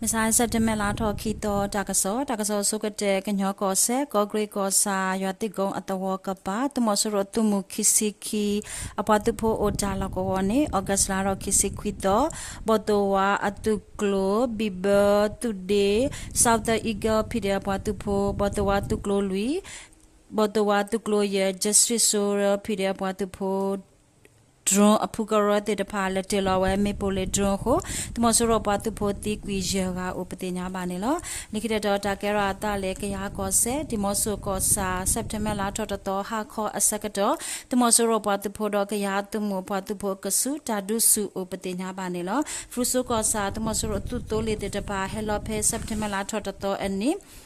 မုၢ်ဆါ September လါထီၣ်ခံသီ တၢ်ကစီၣ်, တၢ်ကစီၣ်အဆိကတၢၢ် ကညီကီၢ်စဲၣ် ကီးကြ့းကီၢ်ဆၣ် ယွၤသ့ၣ်ကိအသဝီကပၤ သုးမီၤစိရိၤအသုးမုၢ်ခံဆံခံ အပှၤသုးဖိအိၣ်တၢ်လီၢ်ကဝီၤန့ၣ် August လါထီၣ်ခံဆံခွံသီ ဘီၣ်သိၣ်ဝါအသုးကျိၤ ဘံၣ်ဘၢသုးဒ့ Southern Eagle ဖံးဒဲးအပှၤသုးဖိ ဘီၣ်သိၣ်ဝါသုးကျိၤလွံၢ် ဘီၣ်သိၣ်ဝါသုးကျိၤယဲၢ် Justice Soldier ဖံးဒဲးအပှၤသုးဖိ drone အဖုကရၢသ့ၣ်တဖၣ် လဲၤတ့ၢ်လီၤဝဲမ့ၣ်ပိၢ်လၢ drone အဃိ သုးမီၤစိရိၤပှၤသုးဖိသံကွံာ်ယဲၢ်ဂၤအိၣ်ပသ့ၣ်ညါဘၣ်န့ၣ်လီၤ. လၢခံတတီၤတၢ်ကဲထီၣ်အသးလၢ ကယၤကီၢ်စဲၣ် ဒံၣ်မီဆိၣ်ကီၢ်ဆၣ် September လါထီၣ်တသီ ဟါခီအဆၢကတီၢ် သုးမီၤစိရိၤပှၤသုးဖိဒီးကယၤသုးမုၢ်အပှၤသုးဖိအကဆူး တၢ်ဒုးဆူၣ်အိၣ်ပသ့ၣ်ညါဘၣ်န့ၣ်လီၤ. ဖရူစိကီၢ်ဆၣ် သုးမီၤစိရိၤအသုးသိလ့ၣ်သ့ၣ်တဖၣ် ဟဲလီၤဖဲ September လါထီၣ်တသီအနံၤ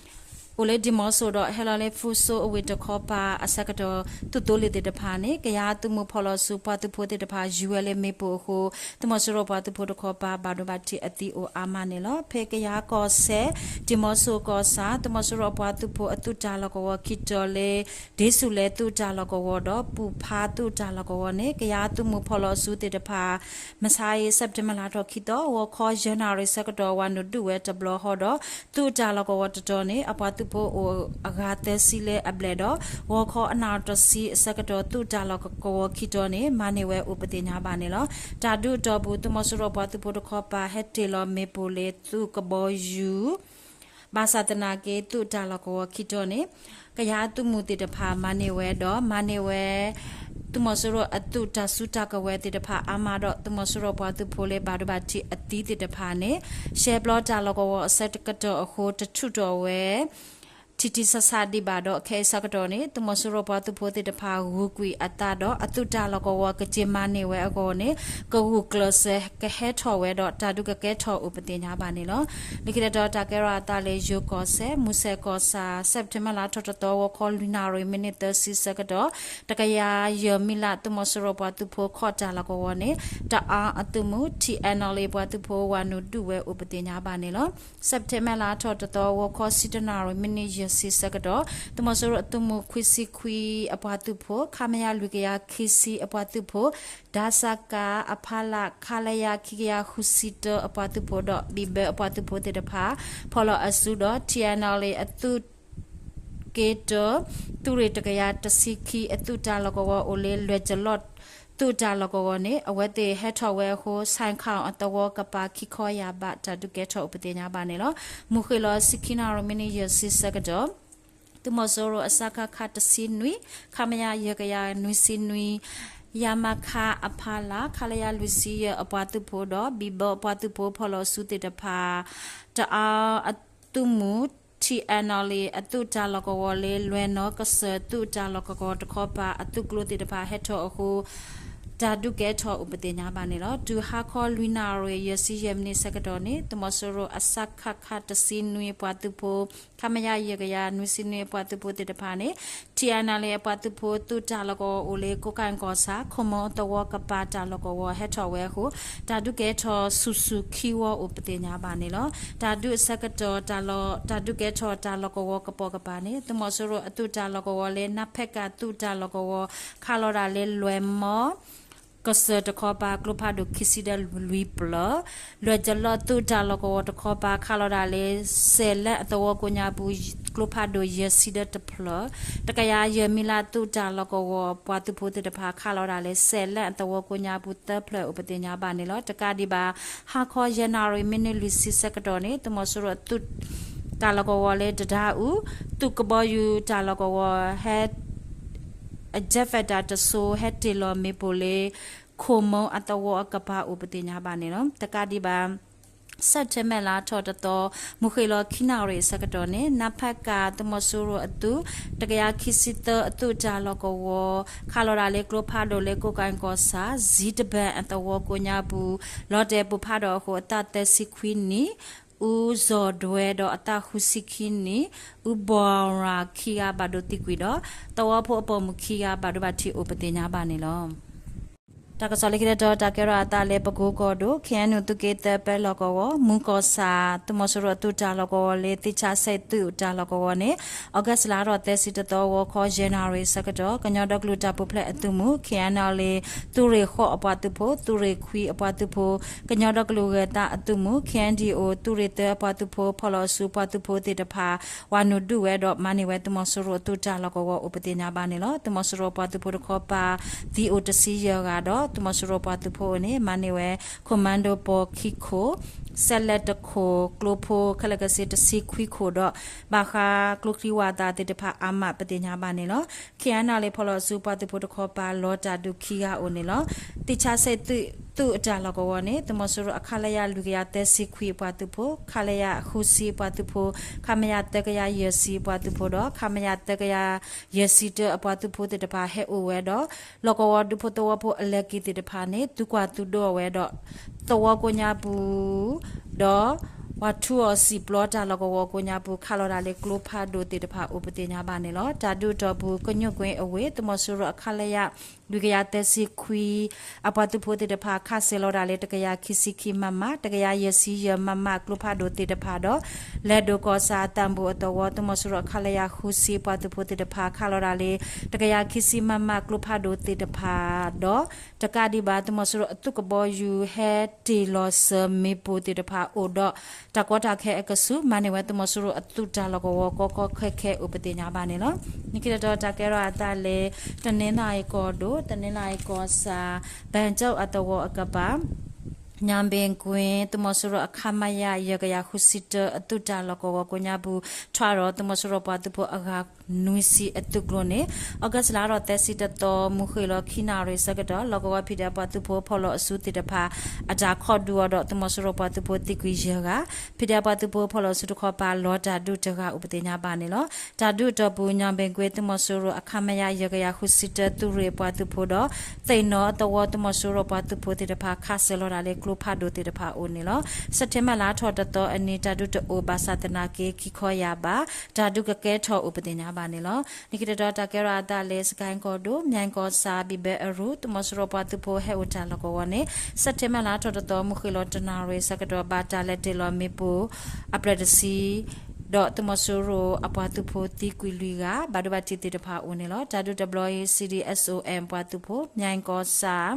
အိၣ်လၢဒံၣ်မီဆိၣ်ဒီး ဟဲလီၤလၢဖရူစိအဝ့ၢ်တခီပၤအဆၢကတီၢ် သုးသိလ့ၣ်သ့ၣ်တဖၣ်န့ၣ် ကယၤသုးမုၢ်ဖီၣ်လီၤဆူပှၤသုးဖိသ့ၣ်တဖၣ် ယူၤဝဲလၢမ့ၣ်ပိၢ်အဃိ သုးမီၤစိရိၤပှၤသုးဖိတခီပၤဘၣ်ဒိဘၣ်ထံးအသံအိၣ်အါမးန့ၣ်လီၤ. ဖဲကယၤကီၢ်စဲၣ် ဒံၣ်မီဆိၣ်ကီၢ်ဆၣ် သုးမီၤစိရိၤအပှၤသုးဖိအသုးတၢ်လီၢ်ကဝီၤခံတီၤလၢ ဒ့ဆူၣ်လဲသုးတၢ်လီၢ်ကဝီၤဒီး ပူၤဖးသုးတၢ်လီၢ်ကဝီၤန့ၣ် ကယၤသုးမုၢ်ဖီၣ်လီၤဆူသ့ၣ်တဖၣ် မုၢ်ဆါအံၤ September လါထီၣ်ခံသီ ဂီၤခီယဲၢ်နၣ်ရံၣ်ဆၢကတီၢ် ဝၤနုာ်ဒုးဝဲတဘျီဃီဒီး သုးတၢ်လီၢ်ကဝီၤတတီၤန့ၣ် အပှၤသုးဖိအိၣ်အဂၤသၢဆံလၢအဘျဲၣ်ဒီး ဂီၤခီအနၣ်ရံၣ်တဆံအဆၢကတီၢ် သုးတၢ်လီၢ်ကဝီၤခံတီၤန့ၣ် မၤန့ၢ်ဝဲအိၣ်ပသ့ၣ်ညါဘၣ်န့ၣ်လီၤ. တၢ်ဒုးအတီၢ်ပူၤ သုးမီၤစိရိၤပှၤသုးဖိတခီပၤ ဟဲတ့ၢ်လီၤမ့ၣ်ပိၢ်လၢသုးကဘီယူၤ ဘၣ်ဆၣ်သနာ်က့ သုးတၢ်လီၢ်ကဝီၤခံတီၤန့ၣ် ကယၤသုးမုၢ်သ့ၣ်တဖၣ်မၤန့ၢ်ဝဲဒီး မၤန့ၢ်ဝဲ သုးမီၤစိရိၤအသုးတၢ်စုတၢ်ကဝဲၤသ့ၣ်တဖၣ်အါမးဒီး သုးမီၤစိရိၤပှၤသုးဖိလၢဘၣ်ဒိဘၣ်ထံးအသံသ့ၣ်တဖၣ်န့ၣ် ရှဲပျီတၢ်လီၢ်ကဝီၤအဆၢကတီၢ်အဃိ တထုးထီၣ်ဝဲ ထံထံဆးဆးဒံးဘၣ်ဒီး ခဲအံၤဆၢကတီၢ်န့ၣ် သုးမီၤစိရိၤပှၤသုးဖိသ့ၣ်တဖၣ်ဂုာ်ကွံာ်အသးဒီး အသုးတၢ်လီၢ်ကဝီၤကက့ၤမၤန့ၢ်ဝဲအဂီၢ်န့ၣ် ကဂုာ်ကျဲးစၢးကဟဲထီၣ်ဝဲဒီး တၢ်ဒုးကကဲထီၣ်အိၣ်ပသ့ၣ်ညါဘၣ်န့ၣ်လီၤ. လၢခံတတီၤတၢ်ကဲထီၣ်အသးလၢယိၤကီၢ်စဲၣ် မူစဲၣ်ကီၢ်ဆၣ် September လါထီၣ်တသီ ဂီၤခီလွံၢ်နၣ်ရံၣ်မံးနံးသၢဆံဆၢကတီၢ် တကယၤယဲၢ်မံးလး သုးမီၤစိရိၤပှၤသုးဖိခီၣ်တၢ်လီၢ်ကဝီၤန့ၣ် တအါအသုးမုၢ် ထံၣ်အဲၣ်နီၣ်လ့ၣ် ပှၤသုးဖိဝၤနုာ်ဒုးဝဲအိၣ်ပသ့ၣ်ညါဘၣ်န့ၣ်လီၤ. September လါထီၣ်တသီ ဂီၤခီဆံတၢနၣ်ရံၣ်မံးနံးယဲၢ်ဆံဆၢကတီၢ် သုးမီၤစိရိၤအသုးမုၢ်ခွံဆံခွံအပှၤသုးဖိ ခမရ လွံၢ်ကယၤခံဆံအပှၤသုးဖိ ဒစက အဖီလာ် ခလရ ခံကယၤဃုဆံတၢအပှၤသုးဖိဒီး ဘံၣ်ဘၢအပှၤသုးဖိသ့ၣ်တဖၣ် ဖီၣ်လီၤအစုဒီး ထံၣ်အဲၣ်နီၣ်လ့ၣ်အသုးက့တၢ သုးရ့ၣ်တကယၤတဆံခံ အသုးတၢ်လီၢ်ကဝီၤအိၣ်လၢ လွဲၢ်ကလီၢ် သုးတၢ်လီၢ်ကဝီၤန့ၣ် အဝဲသ့ၣ်ဟဲထီၣ်ဝဲအဃိ ဆဲးခီၣ်အသဝီကပၤခံခီယၢ်ဘး တၢ်ဒုးကဲထီၣ်အိၣ်ပသ့ၣ်ညါဘၣ်န့ၣ်လီၤ. မုၢ်ဃ့ၢ်လီၤဆံခံနၣ်ရံၣ်မံးနံးယဲၢ်ဆံဆၢကတီၢ် သုးမီၤစိရိၤအစကခ တဆံနွံ ခမရ ယဲၢ်ကယၤနွံဆံနွံ ရမခ အဖီလာ် ခလရ လွံၢ်ဆံယဲၢ်အပှၤသုးဖိဒီး ဘံၣ်ဘၢအပှၤသုးဖိဖီၣ်လီၤအစုသ့ၣ်တဖၣ် တအါအသုးမုၢ် ထံၣ်အဲၣ်နီၣ်လ့ၣ်အသုးတၢ်လီၢ်ကဝီၤလၢ လွဲၢ်နီၣ်ကစၢၢ်သုးတၢ်လီၢ်ကဝီၤတခီပၤ အသုးကျိၤသ့ၣ်တဖၣ်ဟဲထီၣ်အဃိ တၢ်ဒုးကဲထီၣ်အိၣ်ပသ့ၣ်ညါဘၣ်န့ၣ်လီၤ. တုၤဟါခီလွံၢ်နၣ်ရံၣ်ယဲၢ်ဆံယဲၢ်မံးနံးဆၢကတီၢ်န့ၣ် သုးမီၤစိရိၤအစကခ တဆံနွံအပှၤသုးဖိ ခမရ ယဲၢ်ကယၤနွံဆံနွံအပှၤသုးဖိသ့ၣ်တဖၣ်န့ၣ် ထံၣ်အဲၣ်နီၣ်လ့ၣ်အပှၤသုးဖိသုးတၢ်လီၢ်ကဝီၤအိၣ်လၢ ကိးကဲၣ်ကီၢ်ဆၣ် ခိၣ်မိၣ်အသဝီကပၤတၢ်လီၢ်ကဝီၤဟဲထီၣ်ဝဲအဃိ တၢ်ဒုးကဲထီၣ်ဆူၣ်ဆူၣ်ခံဝီအိၣ်ပသ့ၣ်ညါဘၣ်န့ၣ်လီၤ. တၢ်ဒုးအဆၢကတီၢ် တၢ်လီၢ် တၢ်ဒုးကဲထီၣ်တၢ်လီၢ်ကဝီၤကပိာ်ကပၤန့ၣ် သုးမီၤစိရိၤအသုးတၢ်လီၢ်ကဝီၤလၢ နဖဲကၣ်သုးတၢ်လီၢ်ကဝီၤ ခးလီၤဒၣ်လၢလွဲၢ်မီၢ် ကစၢၢ်တခီပၤ ကျိဖးဒိၣ်ခံဆံဒီးလွံၢ်ဖျၢၣ်, လွဲၢ်ကလီၢ်သုးတၢ်လီၢ်ကဝီၤတခီပၤ ခးလီၤဒၣ်လၢ စဲးလဲၣ်အသဝီကိးညါပူၤ ကျိဖးဒိၣ်ယဲၢ်ဆံဒီးတဖျၢၣ်, တကယၤယဲၢ်မံးလးသုးတၢ်လီၢ်ကဝီၤပှၤသုးဖိသ့ၣ်တဖၣ် ခးလီၤဒၣ်လၢ စဲးလဲၣ်အသဝီကိးညါပူၤသၢဖျၢၣ်အိၣ်ပသ့ၣ်ညါဘၣ်န့ၣ်လီၤ. တကးဒံးဘၣ် ဟါခီယဲၢ်နၣ်ရံၣ်မံးနံးလွံၢ်ဆံဆၢကတီၢ်န့ၣ် သုးမီၤစိရိၤအသုးတၢ်လီၢ်ကဝီၤလၢတဒါအူ သုးကဘီယူၤတၢ်လီၢ်ကဝီၤဟဲ အ jet fighter တစိၤ ဟဲတ့ၢ်လီၤမ့ၣ်ပိၢ်လၢ ခိၣ်မိၣ်အသဝီအကပၤအိၣ်ပသ့ၣ်ညါဘၣ်န့ၣ်လီၤ. တကးဒံးဘၣ် စဲးပထ့ဘၢၣ်လါထီၣ်တသီ မုၢ်ဃ့ၢ်လီၤခံနၣ်ရံၣ်အဆၢကတီၢ်န့ၣ် နဖဲကၣ် သုးမီၤစိရိၤအသုး တကယၤခံဆံသၢအသုးတၢ်လီၢ်ကဝီၤ ခးလီၤဒၣ်လၢကျိဖးဒိၣ်လၢကိးကဲၣ်ကီၢ်ဆၣ် စံတဘၢၣ်အသဝီကိးညါပူၤ လီၤတဲာ်ပိၢ်ဖးဒီးအဃိ အသးသၢဆံခွံနံၣ် အူစီၤဒွဲဒီးအသးဃုဆံခံနံၣ် အူဘီရၤခံဂၤဘၣ်ဒိသံကွံာ်ဒီး သဝီဖိအပိာ်မုၣ်ခံဂၤဘၣ်ဒိဘၣ်ထံးအိၣ်ပသ့ၣ်ညါဘၣ်န့ၣ်လီၤ. တၢ်ကစီၣ်လၢခံတတီၤ တၢ်ကဲထီၣ်အသးလၢ ပကိကီၢ်ဒိၣ် ခ့ၣ်အဲၣ်ယူၣ် သုးက့သၢ ပၢလီၢ်ကဝီၤ မူကီၢ်ဆၣ် သုးမီၤစိရိၤအသုးတၢ်လီၢ်ကဝီၤလၢ သ့ၣ်ဆါဆဲးသုးတၢ်လီၢ်ကဝီၤန့ၣ် အီကူးစ်လါထီၣ်သၢဆံတသီ ဂီၤခီယဲၢ်နၣ်ရံၣ်ဆၢကတီၢ် ကညီဒီကလုာ်တၢ်ပူၤဖျဲးအသုးမုၢ် ခ့ၣ်အဲၣ်ယူၣ် သုးရ့ၣ်ဃိးအပှၤသုးဖိ, သုးရ့ၣ်ခွံအပှၤသုးဖိ, ကညီဒီကလုာ်ဂဲၤသးအသုးမုၢ် ခ့ၣ်အဲၣ်ယူၣ် သုးရ့ၣ်သၢအပှၤသုးဖိ ဖီၣ်လီၤအစုပှၤသုးဖိသ့ၣ်တဖၣ် ဝၤနုာ်ဒုးဝဲဒီး မၤန့ၢ်ဝဲသုးမီၤစိရိၤအသုးတၢ်လီၢ်ကဝီၤအိၣ်ပသ့ၣ်ညါဘၣ်န့ၣ်လီၤ. သုးမီၤစိရိၤအပှၤသုးဖိတခီပၤ သံအိၣ်တဆံယဲၢ်ဂၤဒီး သုးမီၤစိရိၤပှၤသုးဖိအအိၣ်န့ၣ် မၤန့ၢ်ဝဲ ခိၣ်မၣ်ဒိၣ်ပိာ်ခံခိၣ်, စဲးလဲးတခိၣ်, ကျိဖိခဲလၢာ်ခဲဆ့တဆံခွံခိၣ်ဒီး ဘၣ်ဃးကျိချံဝၣ်သၣ်သ့ၣ်တဖၣ်အါမးပသ့ၣ်ညါဘၣ်န့ၣ်လီၤ. ခ့ၣ်အဲၣ်ယူၣ် ဖီၣ်လီၤအစုပှၤသုးဖိတခီပၤ လီၤတၢ်ဒုးခံဂၤအိၣ်န့ၣ်လီၤ. သ့ၣ်ဆါဆဲးသုးအတၢ်လီၢ်ကဝီၤန့ၣ် သုးမီၤစိရိၤအ ခလရ လွံၢ်ကယၤသၢဆံခွံအပှၤသုးဖိ, ခလရ ဃုဆံအပှၤသုးဖိ, ခမရ သၢကယၤယဲၢ်ဆံအပှၤသုးဖိဒီး ခမရ သၢကယၤယဲၢ်ဆံတၢအပှၤသုးဖိသ့ၣ်တဖၣ်ဟဲအိၣ်ဝဲဒီး လီၢ်ကဝီၤဒူဖိသဝီဖိအလဲၤက့ၤသ့ၣ်တဖၣ်န့ၣ် သုကွၢ်သုဒီးဝဲဒီး သဝီကိးညါပူၤ ဒီး ပှၤထူအီၤစံာ်ပျီတၢ်လီၢ်ကဝီၤကိးညါပူၤ ခးလီၤဒၣ်လၢကျိဖးဒိၣ်သ့ၣ်တဖၣ် အိၣ်ပသ့ၣ်ညါဘၣ်န့ၣ်လီၤ. တၢ်ဒုးအတီၢ်ပူၤ ကညိၣ်ကွ့အဝ့ၢ် သုးမီၤစိရိၤအ ခလရ လွံၢ်ကယၤသၢဆံခွံ အပှၤသုးဖိသ့ၣ်တဖၣ် ခးစဲၤလီၤဒၣ်လၢ တကယၤခံဆံခံ မမ, တကယၤယဲၢ်ဆံယဲၢ် မမ ကျိဖးဒိၣ်သ့ၣ်တဖၣ်ဒီး လဲၤဒိၣ်ကီၢ်ဆၣ် သံဘူၣ်အသဝီ သုးမီၤစိရိၤအ ခလရ ဃုဆံ ပှၤသုးဖိသ့ၣ်တဖၣ် ခးလီၤဒၣ်လၢ တကယၤခံဆံ မမ ကျိဖးဒိၣ်သ့ၣ်တဖၣ်ဒီး တကးဒံးဘၣ် သုးမီၤစိရိၤအသုးကဘီယူၤ ဟဲတ့ၢ်လီၤစၢၤမ့ၣ်ပိၢ်သ့ၣ်တဖၣ်အိၣ်ဒီး တၢ်ကီတၢ်ခဲအကဆူး မၤန့ၢ်ဝဲသုးမီၤစိရိၤအသုးတၢ်လီၢ်ကဝီၤ ကီကီခဲခဲအိၣ်ပသ့ၣ်ညါဘၣ်န့ၣ်လီၤ. လၢခံတတီၤ တၢ်ကဲထီၣ်အသးလၢ တနီသရံၣ်ကီၢ်ဒိၣ် တနီသရံၣ်ကီၢ်ဆၣ် ဘၣ်ကၠိၣ်အသဝီအကပၤ ညၣ်ဘ့ၣ်ကွ့ သုးမီၤစိရိၤအ ခမရ ယဲၢ်ကယၤဃုဆံတၢ အသုးတၢ်လီၢ်ကဝီၤကိးညါပူၤ ထွဲဒီးသုးမီၤစိရိၤပှၤသုးဖိအဂၤ နွံဆံအသုးကျိၤန့ၣ် အီကူးစ်လါထီၣ်သၢဆံတသီ မုၢ်ဃ့ၢ်လီၤခံနၣ်ရံၣ်ဆၢကတီၢ် လီၢ်ကဝီၤ ဖံးဒဲး ပှၤသုးဖိ ဖီၣ်လီၤအစုသ့ၣ်တဖၣ် အတၢ်ခီၣ်ဒုးအီၤဒီး သုးမီၤစိရိၤပှၤသုးဖိသံကွံာ်ယဲၢ်ဂၤ, ဖံးဒဲး ပှၤသုးဖိ ဖီၣ်လီၤအစုတခီပၤ လီၤတၢ်ဒုးတဂၤအိၣ်ပသ့ၣ်ညါဘၣ်န့ၣ်လီၤ. တၢ်ဒုးအတီၢ်ပူၤ ညၣ်ဘ့ၣ်ကွ့ သုးမီၤစိရိၤအ ခမရ ယဲၢ်ကယၤဃုဆံတၢ သုးရ့ၣ်ပှၤသုးဖိဒီး သ့ၣ်နီၣ်အသဝီ သုးမီၤစိရိၤပှၤသုးဖိသ့ၣ်တဖၣ် ခးစဲၤလီၤဒၣ်လၢကျိဖးဒိၣ်သ့ၣ်တဖၣ်အအိၣ်န့ၣ်လီၤ. စဲးပထ့ဘၢၣ်လါထီၣ်တသီအနံၤ တၢ်ဒုးတအိၣ်ဘၣ်ဆၣ်သနာ်က့ ခံခီယၢ်ဘး တၢ်ဒုးကကဲထီၣ်အိၣ်ပသ့ၣ်ညါဘၣ်န့ၣ်လီၤ. လၢခံတတီၤ တၢ်ကဲထီၣ်အသးလၢ စကဲၣ်ကီၢ်ဒိၣ် မၠဲၣ်ကီၢ်ဆၣ် ဘံၣ်ဘဲအရူၢ် သုးမီၤစိရိၤပှၤသုးဖိဟဲအိၣ်တၢ်လီၢ်ကဝီၤန့ၣ် စဲးပထ့ဘၢၣ်လါထီၣ်တသီ မုၢ်ဃ့ၢ်လီၤတနၣ်ရံၣ်ဆၢကတီၢ် ဘၣ်တၢ်လဲၤတ့ၢ်လီၤမ့ၣ်ပိၢ် အပြဲၢ်တဆံ ဒီးသုးမီၤစိရိၤအပှၤသုးဖိသံကွံာ်လွံၢ်ဂၤ ဘၣ်ဒိဘၣ်ထံးသ့ၣ်တဖၣ်အိၣ်န့ၣ်လီၤ. တၢ်ဒုးတဘျီအံၤ CDSOM ပှၤသုးဖိ မၠဲၣ်ကီၢ်ဆၣ်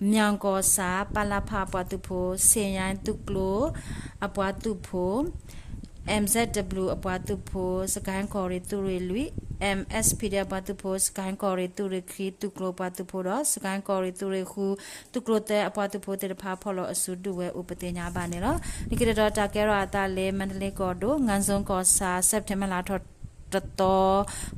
မၠဲၣ်ကီၢ်ဆၣ် ပလဖ ပှၤသုးဖိ, ဆ့ၣ်ယါသုးကျိၤအပှၤသုးဖိ, MZW အပှၤသုးဖိ, စကဲၣ်ကီၢ်ရ့ၣ်သုးရ့ၣ်လွံၢ်, MSPDF အပှၤသုးဖိ, စကဲၣ်ကီၢ်ရ့ၣ်သုးရ့ၣ်ခံသုးကျိၤပှၤသုးဖိဒီး စကဲၣ်ကီၢ်ရ့ၣ်သုးရ့ၣ်ဃု သုးကျိၤသၢအပှၤသုးဖိသ့ၣ်တဖၣ် ဖီၣ်လီၤအစုဒုးဝဲအိၣ်ပသ့ၣ်ညါဘၣ်န့ၣ်လီၤ. လၢခံတတီၤ တၢ်ကဲထီၣ်အသးလၢ မါတလ့ကီၢ်ဒိၣ် ငါးစုံကီၢ်ဆၣ် စဲးပထ့ဘၢၣ်လါထီၣ်တသီ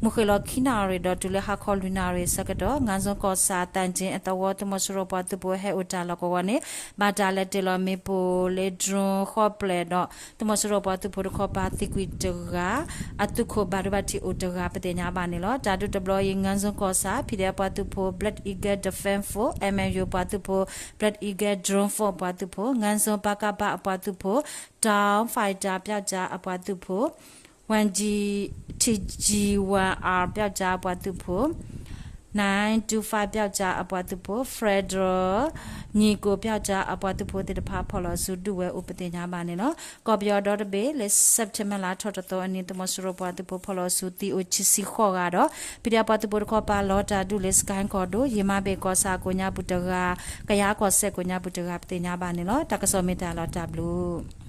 မုၢ်ဃ့ၢ်လီၤခံနၣ်ရံၣ်ဒီးတုၤလၢဟါခီလွံၢ်နၣ်ရံၣ်ဆၢကတီၢ် ငါးစုံကီၢ်ဆၣ် သၣ်ကၠ့အသဝီ သုးမီၤစိရိၤပှၤသုးဖိဟဲအိၣ်တၢ်လီၢ်ကဝီၤန့ၣ် ဘၣ်တၢ်လဲၤတ့ၢ်လီၤမ့ၣ်ပိၢ်လၢ drone ဃီပျဲၢ်ဒီး သုးမီၤစိရိၤပှၤသုးဖိတခီပၤသံကွံာ်တဂၤ အသုးခိၣ်ဘၣ်ဒိဘၣ်ထံးအိၣ်တဂၤပသ့ၣ်ညါဘၣ်န့ၣ်လီၤ. တၢ်ဒုးတဘျီအံၤ ငါးစုံကီၢ်ဆၣ် ဖံးဒဲးပှၤသုးဖိ Black Eagle Defense Force, MMU ပှၤသုးဖိ Black Eagle Drone Force ပှၤသုးဖိ, ငါးစုံ ပကဖ အပှၤသုးဖိ, Dawn Fighter ပျောက်ကျားအပှၤသုးဖိ ဝမ်ကၠံ ထံကၠံ ဝမ်အၣ် ပျောက်ကျားအပှၤသုးဖိ, nine two five ပျောက်ကျားအပှၤသုးဖိ, Federal ညီၣ်ကိၣ် ပျောက်ကျားအပှၤသုးဖိသ့ၣ်တဖၣ် ဖီၣ်လီၤအစုဒုးဝဲအိၣ်ပသ့ၣ်ညါဘၣ်န့ၣ်လီၤ. ကီၢ်ပယီၤဒီတဘ့ၣ်လၢ စဲးပထ့ဘၢၣ်လါထီၣ်တသီအနံၤ သုးမီၤစိရိၤပှၤသုးဖိဖီၣ်လီၤအစုသံအိၣ်ခံဆံဃိးဂၤဒီး ဖံးဒဲးပှၤသုးဖိတခီပၤလီၤတၢ်ဒုးလၢ စကဲၣ်ကီၢ်ဒိၣ်ယမါဘ့ၣ်ကီၢ်ဆၣ်ကိးညါပူၤတဂၤ, ကယၤကီၢ်စဲၣ်ကိးညါပူၤတဂၤပသ့ၣ်ညါဘၣ်န့ၣ်လီၤ. တၢ်ကစီၣ်မ့ၢ်တၢ်လီၤတၢ်ဘျုး